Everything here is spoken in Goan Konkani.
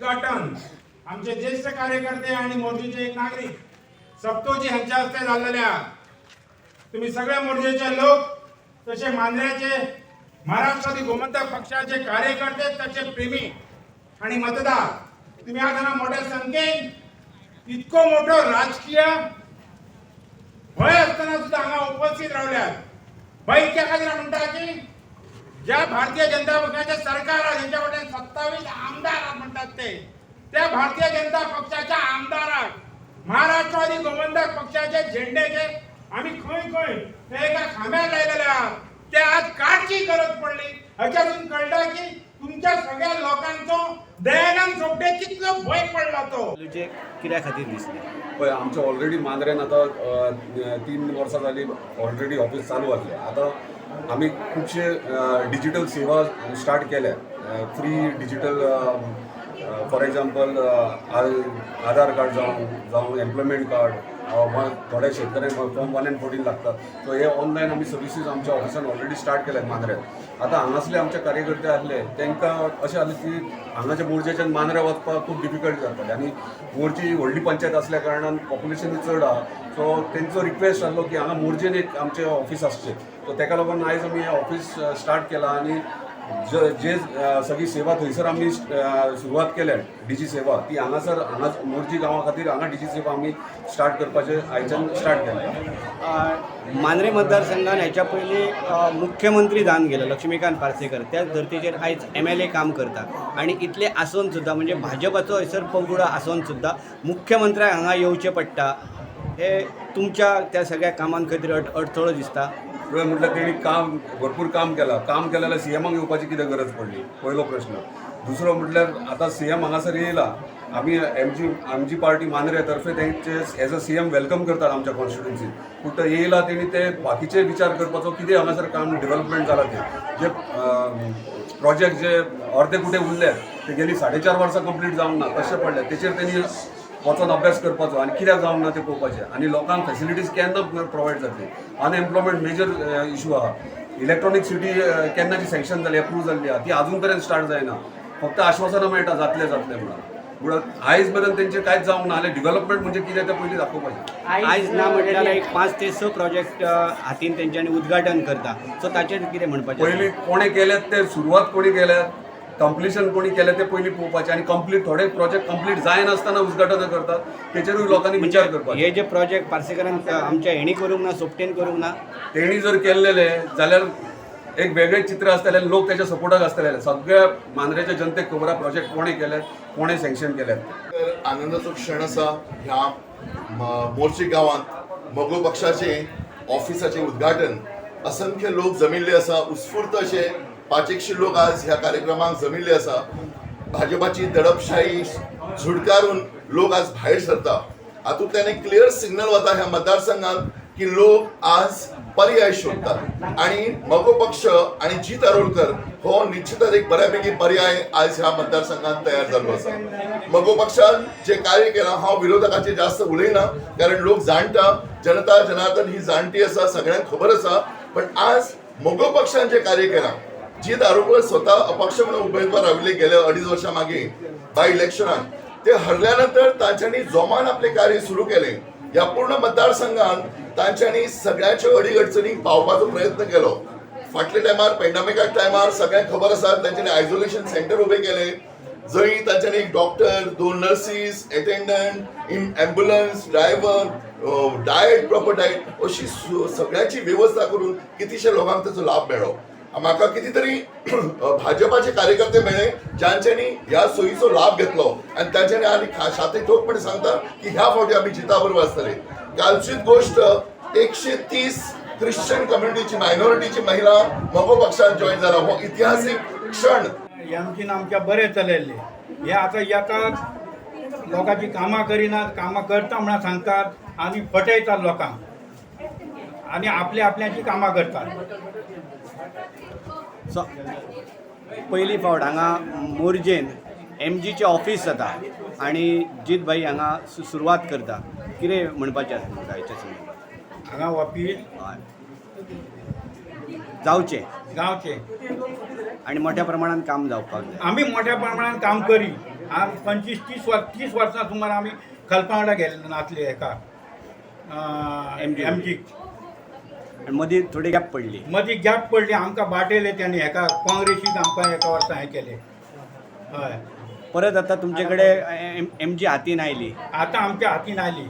उद्घाटन आमचे ज्येष्ठ कार्यकर्ते आणि मोर्जीचे एक नागरिक सप्तोजी ह्यांच्या हस्ते झालेले आहात. तुम्ही सगळ्या मोर्जेचे लोक तसे मांद्र्याचे महाराष्ट्रातील गोमंतक पक्षाचे कार्यकर्ते तसे प्रेमी आणि मतदार, तुम्ही आज हांगा मोठ्या संख्येन इतको मोठो राजकीय भंय असताना सुद्धा हांगा उपस्थित रावल्यात. भंय इतक्या खातीर म्हणटा की ज्या भारतीय जनता पक्षाचे सरकार आहा, जेंच्या वटेन 27 आमदार आहात म्हणटात ते, त्या भारतीय जनता पक्षाच्या आमदाराक महाराष्ट्रवादी गोमंतक पक्षाचे झेंडेचे आमी खंय खंय ते एका खांब्यार लायलेले आहात, ते आज काडची गरज पडली. हाच्यातून कळटा की तुमच्या सगळ्या लोकांचो दयानंद सोपटे कितलो भंय पडला तो. जे कित्या खातीर दिसलें? पळय, आमचे ऑलरेडी मांद्रेन आतां 3 वर्सां जाली ऑलरेडी ऑफीस चालू आसलें. आतां आमी खुबशे डिजिटल सेवा स्टार्ट केल्या, free digital, for example Aadhaar card जावं एम्प्लॉयमेंट कार्ड, थोड्या शेतकऱ्यांक फॉर्म 1 अँड 14 लागतात. सो हे ऑनलायन आमी सर्विसीस आमच्या ऑफिसान ऑलरेडी स्टार्ट केल्यात मांद्र्यात. आतां हांगासले आमचे कार्यकर्ते आसले, तांकां अशें जालें की हांगाच्या मोर्जेच्यान मांद्र्या वचपाक खूब डिफिकल्ट जातालें आनी मोरजी व्हडली पंचायत आसल्या कारणान पॉप्युलेशनूय चड आहा. सो तेंचो रिक्वेस्ट आसलो की हांगा मोरजेन एक आमचें ऑफीस आसचें. सो तेका लागून आयज आमी हें ऑफीस स्टार्ट केलां आनी जे सगळी सेवा थंयसर आमी सुरवात केल्या, डीजी सेवा, ती हांगासर हांगा मोरजी गांवा खातीर हांगा डीजी सेवा आमी स्टार्ट करपाचें आयच्यान स्टार्ट केलें. मांद्रे मतदारसंघान ह्याच्या पयलीं मुख्यमंत्री जावन गेलो लक्ष्मीकांत पार्सेकर, त्याच धर्तीचेर आयज एमएलए काम करता आनी इतलें आसून सुद्दां, म्हणजे भाजपाचो हयसर पगुडो आसून सुद्दां मुख्यमंत्र्याक हांगा येवचें पडटा, हे तुमच्या त्या सगळ्या कामांत खंय तरी अडथळो दिसता? पळय, म्हटल्यार तेणी काम भरपूर काम केलां. काम केलें जाल्यार सीएमाक येवपाची कितें गरज पडली, पयलो प्रश्न. दुसरो म्हटल्यार आतां सीएम हांगासर येयला, आमी एमजी पार्टी मांद्रे तर्फे तेंचे एज अ सीएम welcome करतात आमच्या कॉन्स्टिट्युन्सीत. पूण तो येयला तेणी ते बाकीचे विचार करपाचो, कितें हांगासर काम डेव्हलपमेंट जालां, ते जे प्रोजेक्ट जे अर्दे कुठे उरले, ते गेली 4.5 वर्सां कंप्लीट जावंक ना, कशें पडले, तेचेर तेणी वचोन अभ्यास करपाचो आनी कित्याक जावंक ना तें पळोवपाचें आनी लोकांक फेसिलिटीज केन्ना प्रोवायड जातली. अनएम्प्लॉयमेंट मेजर इशू आहा. इलेक्ट्रॉनीक सिटी केन्नाची सँक्शन जाली, अप्रूव जाल्ली आहा, ती अजून पर्यंत स्टार्ट जायना. फक्त आश्वासनां मेळटा जातलें जातलें म्हणून, पूण आयज मेरेन तेंचें कांयच जावंक ना. जाल्यार डेव्हलपमेंट म्हणजे कितें तें पयलीं दाखोवपाचें. आयज ना म्हटल्यार एक 5 ते 6 प्रोजेक्ट हातीन तेंच्यांनी उद्घाटन करता, सो ताचेर कितें म्हणपाचें? पयलीं कोणें केल्यात ते, सुरवात कोणी केल्यात, कंप्लिशन कोणी केलें तें पयलीं पळोवपाचें आनी कंप्लीट थोडे प्रोजेक्ट कंप्लीट जायनासतना उद्घाटनां करतात, तेचेरूय लोकांनी विचार करपाचो. हे जे प्रोजेक्ट पार्सेकरान आमच्या हेणी करूंक ना, सोपटेन करूंक ना. तेणी जर केल्लेले जाल्यार एक वेगळें चित्र आसतलें आनी लोक त्याच्या सपोर्टाक आसतले. सगळ्या मांद्रेच्या जनतेक खबर आहा प्रोजेक्ट कोणें केल्यात, कोणें सँक्शन केल्यात. तर आनंदाचो क्षण आसा, ह्या मोर्ची गांवांत मगो पक्षाचे ऑफिसाचे उद्घाटन. असंख्य लोक जमिल्ले आसा. उत्स्फूर्त अशे पांचेकशे लोक आज ह्या कार्यक्रमाक जमिल्ले आसा. भाजपाची दडपशाही झुडकारून लोक आज भायर सरता, हातूंतल्यान एक क्लियर सिग्नल वता ह्या मतदारसंघात की लोक आज पर्याय शोधतात आणि मगो पक्ष आणि जीत आरोलकर हो निश्चितच एक बऱ्यापैकी पर्याय आज ह्या मतदारसंघात तयार जाल्लो आसा. मगो पक्षान जे कार्य केलां, हांव विरोधकाचेर जास्त उलयना, कारण लोक जाणटा, जनता जनार्दन ही जाणटी आसा, सगळ्यांक खबर आसा. पण आज मगो पक्षान जे कार्य केलां, जीत आरोलकर स्वतः अपक्ष म्हणून उमेदवार राविल्ले गेले 2.5 वर्षां मागे बाय इलेक्शनात, ते हरल्या नंतर तांच्यांनी जोमान आपले कार्य सुरू केले. ह्या पूर्ण मतदारसंघात तांच्यांनी सगळ्यांच्यो अडी अडचणींक पावपाचो प्रयत्न केलो. फाटल्या टायमार, पेंडमिका टायमार सगळ्यांक खबर आसा, तांच्यांनी आयसोलेशन सेंटर उबे केले, जंय तांच्यांनी एक डॉक्टर, दोन nurses, attendant, in ambulance driver, diet, proper diet अशी सगळ्याची वेवस्था करून कितीशे लोकांक ताचो लाभ मेळ्ळो. म्हाका कितीतरी भाजपाचे कार्यकर्ते मेळ्ळे ज्यांच्यांनी ह्या सोयीचो लाभ घेतलो आनी तांच्यांनी आनी छाती ठोकपणे सांगता की ह्या फावटी आमी जिता बरोबर आसतले. कालचीच गोष्ट, 130 ख्रिश्चन कम्युनिटीची, मायनॉरिटीची महिला मगो पक्षात जॉईन झाला. हो इतिहासीक क्षण. आमचीन आमच्या बरें चलयल्लें. हे आतां येतात, लोकांची कामां करिनात, कामां करता म्हणून सांगतात आनी फटयतात लोकांक आनी आपल्या आपल्याची कामां करतात. सो पयली फावट हांगा मोरजेन एमजीचें ऑफीस जाता आनी जीत भाई हांगा सुरवात करता, कितें म्हणपाचें आसा तुमकां हेच्या संदर्भात? हांगा ऑफीस हय, जावचें. गांवचें. आनी मोठ्या प्रमाणान काम जावपाक जाय. आमी मोठ्या प्रमाणान काम करी. आम 25 30 वर्स 30 वर्सां सुमार आमी खलपा वांगडा गेले नासले हेका MG. M G. आनी मदीं थोडी गॅप पडली. मदीं गॅप पडली आमकां बाटयले तेणी हेका काँग्रेसीक आमकां एका वर्सा हें केलें. हय. परत आतां तुमचे कडेन एम जी हातीन आयली. आतां आमच्या हातीन आयली.